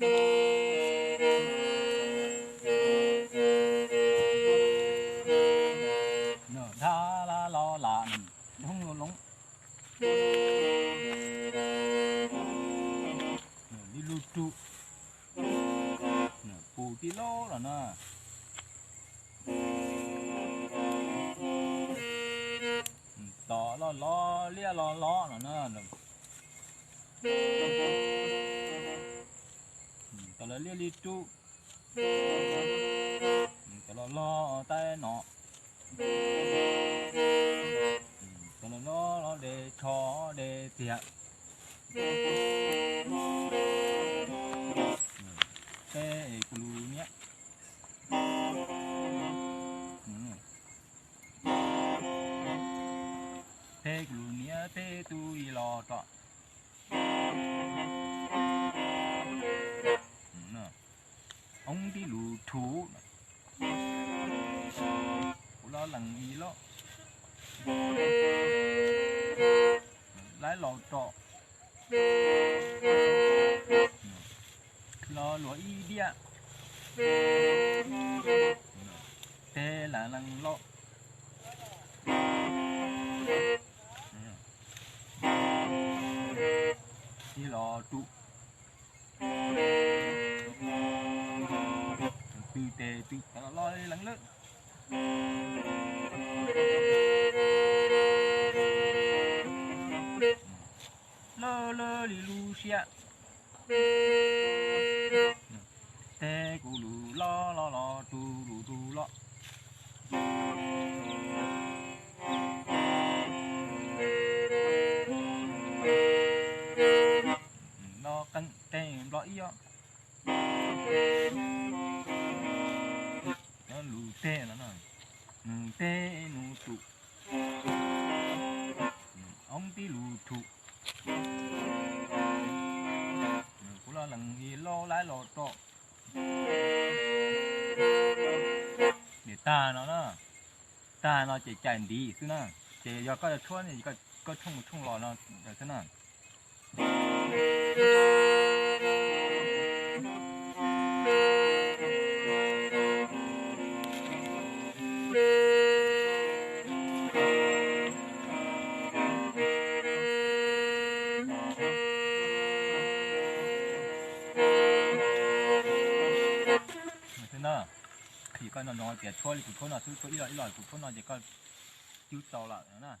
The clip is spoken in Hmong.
Dha la lo la, dhoob lo loo. Li lug rug, pus tij laub los na. Tom los lov, liab los lov los na. Tom los liab li rub. Tom los lov taib no. Tom los lov de tsho de txiag. Teb kuv lus niab. Teb kuv lus niab, teb tub ib los rau. Oob tib lus rhuv, kuv los lees ib los. Laib los rau. Los luag ib diaj. Teb las lees los. Ib los rub. Tw tes tw los lees lawm. Lawj lawj li lub siab. Teb kuv lus los los los, rub lus rub los. Los qee teg nplo ib os. Lus teg no, nws teb nws tus. Oob tib lus rhuv. Kuv los lees ib los laib los rau. Ces tag no na, tag no ces cais ntiv xwb na. Ces yog koj yuav tshuab ne, koj tshooj mus tshooj los no xwb na. Xwb na, koj no no tias tshuab li kuv tshuab no xwb, tshuab ib los ib los kuv tshuab no ces koj cub tau lawm na.